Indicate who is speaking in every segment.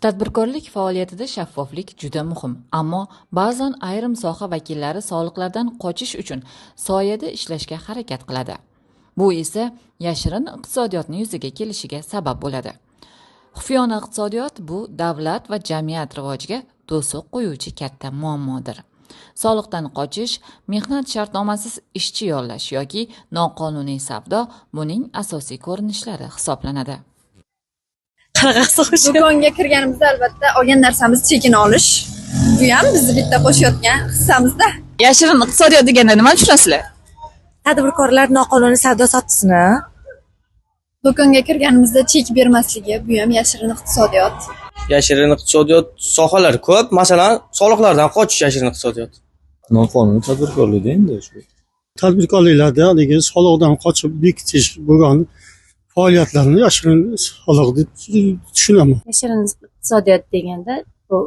Speaker 1: Tadbirkorlik faoliyatida shaffoflik juda muhim, ammo ba'zan ayrim soha vakillari soliqlardan qochish uchun soyada ishlashga harakat qiladi. Bu esa yashirin iqtisodiyotning yuzaga kelishiga sabab bo'ladi. Xufiyona iqtisodiyot bu davlat va jamiyat rivojiga to'siq qo'yuvchi katta muammodir. Soliqdan qochish, mehnat shartnomasiz ishchi yollash yoki noqonuniy savdo buning asosiy ko'rinishlari hisoblanadi.
Speaker 2: Do'konga kirganimizda albatta olgan narsamiz chekini olish. Bu ham bizni bitta qo'shayotgan hissamizda.
Speaker 1: Yashirin iqtisodiyot deganda nimani tushunasizlar?
Speaker 3: Tadbirkorlar noqonuniy savdo sotisini.
Speaker 2: Do'konga kirganimizda chek bermasligi, bu ham yashirin iqtisodiyot.
Speaker 4: Yashirin iqtisodiyot sohalari ko'p, masalan, soliqlardan qochish yashirin iqtisodiyot.
Speaker 5: Noqonuniy tadbirkorlikda endi shu.
Speaker 6: Tadbirkorliklarda haligi soliqdan qochib bekitish bo'lgan faoliyatlarni yashirin soliq deb tushunaman.
Speaker 7: Yashirin iqtisodiyot deganda bu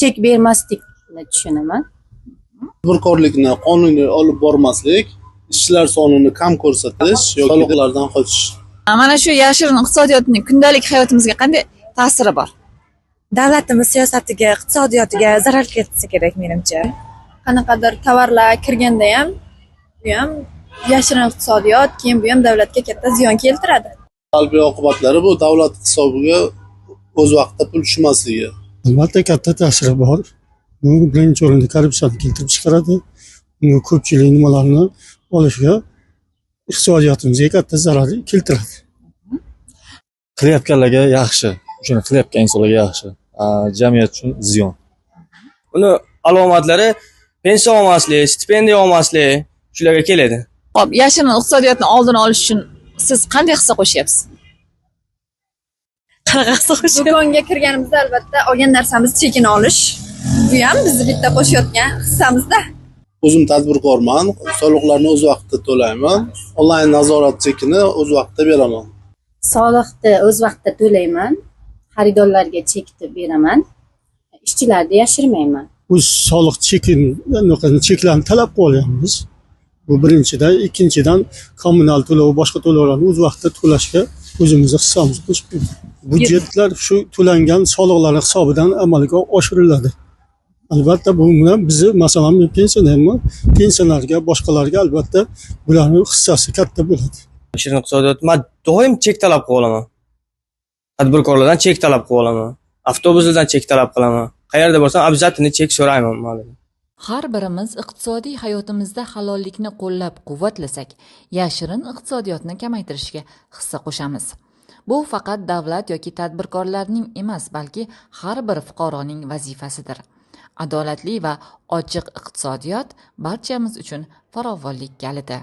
Speaker 7: chek bermaslikni tushunaman.
Speaker 8: Tadbirkorlikni qonuniy olib bormaslik, ishchilar sonini kam ko'rsatish yoki soliqlardan qochish.
Speaker 1: Mana shu yashirin iqtisodiyotning kundalik hayotimizga qanday ta'siri bor?
Speaker 3: Davlatimiz siyosatiga, iqtisodiyotiga zarar keltirsa kerak menimcha.
Speaker 2: Qanaqadir tovarlar kirganda ham bu ham yashirin iqtisodiyot, keyin bu ham davlatga katta ziyon keltiradi.
Speaker 8: Salbiy oqibatlari bu davlat hisobiga o'z vaqtida pul tushmasligi.
Speaker 6: Albatta katta ta'siri bor. Bu birinchi o'rinda korrupsiyani keltirib chiqaradi. Uni ko'pchilik nimalarni olishga iqtisodiyotimizga katta zarar keltiradi.
Speaker 5: Qilayotganlarga yaxshi, o'shani qilayotgan insonlarga yaxshi, jamiyat uchun ziyon.
Speaker 4: Uni alomatlari pensiya olmaslik, stipendiya olmaslik shularga keladi.
Speaker 1: Xo'p, yashirin iqtisodiyotni oldini olish uchun siz qanday hissa qo'shyapsiz?
Speaker 2: Do'konga kirganimizda albatta olgan narsamiz chekini olish. Bu ham bizni bitta qo'shayotgan hissamizda.
Speaker 8: O'zim tadbirkorman, soliqlarni o'z vaqtida to'layman, onlayn nazorat chekini o'z vaqtida beraman.
Speaker 7: Soliqni o'z vaqtida to'layman, xaridorlarga chekni beraman, ishchilarni yashirmayman.
Speaker 6: O'z soliq chekini, cheklarni talab qilyapmiz. Bu birinchidan, ikkinchidan kommunal to'lov, boshqa to'lovlarni o'z vaqtida to'lashga o'zimizni hissamizni qo'shib qo'ydik. Byudjetlar shu to'langan soliqlar hisobidan amalga oshiriladi. Albatta bu bilan bizni, masalan, men pensionerman, pensionerga, boshqalarga albatta bularning hissasi katta bo'ladi.
Speaker 4: Yashirin iqtisodiyot, men doim chek talab qilib olaman. Tadbirkorlardan chek talab qilib olaman. Avtobuslardan chek talab qilaman. Qayerda borsam обязательно chek so'rayman.
Speaker 1: Har birimiz iqtisodiy hayotimizda halollikni qo'llab-quvvatlasak, yashirin iqtisodiyotni kamaytirishga hissa qo'shamiz. Bu faqat davlat yoki tadbirkorlarning emas, balki har bir fuqaroning vazifasidir. Adolatli va ochiq iqtisodiyot barchamiz uchun farovonlik kaliti.